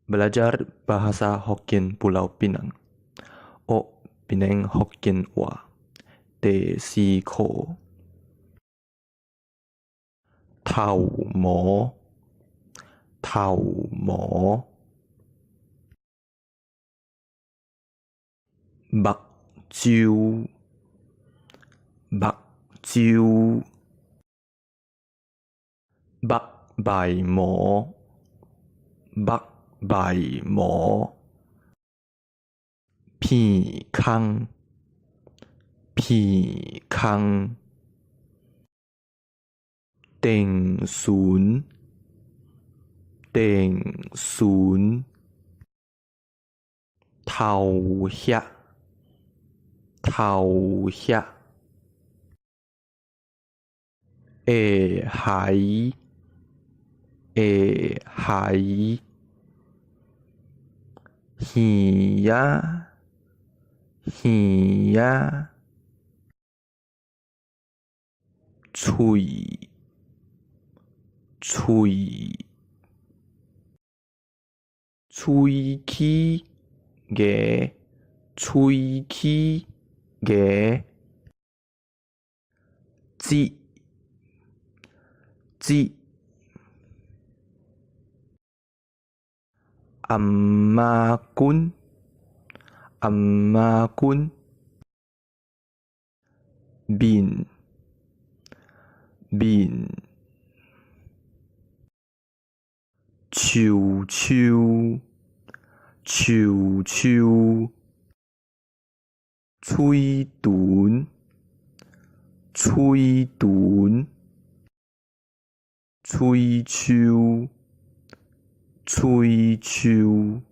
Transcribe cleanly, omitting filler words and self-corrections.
Belajar Bahasa Hokkien Pulau Pinang 学槟榔福建话第四课。头毛，头毛，目睭，目睭，目眉毛，目眉毛，鼻空，鼻空，电船，电船，头遐，头遐，下海，下海，耳仔，耳仔，喙，喙，喙齿，牙，喙齿，牙，舌，舌，頷仔筋，頷仔筋，面，面，树树，树树，喙唇，喙唇，喙鬚，喙鬚。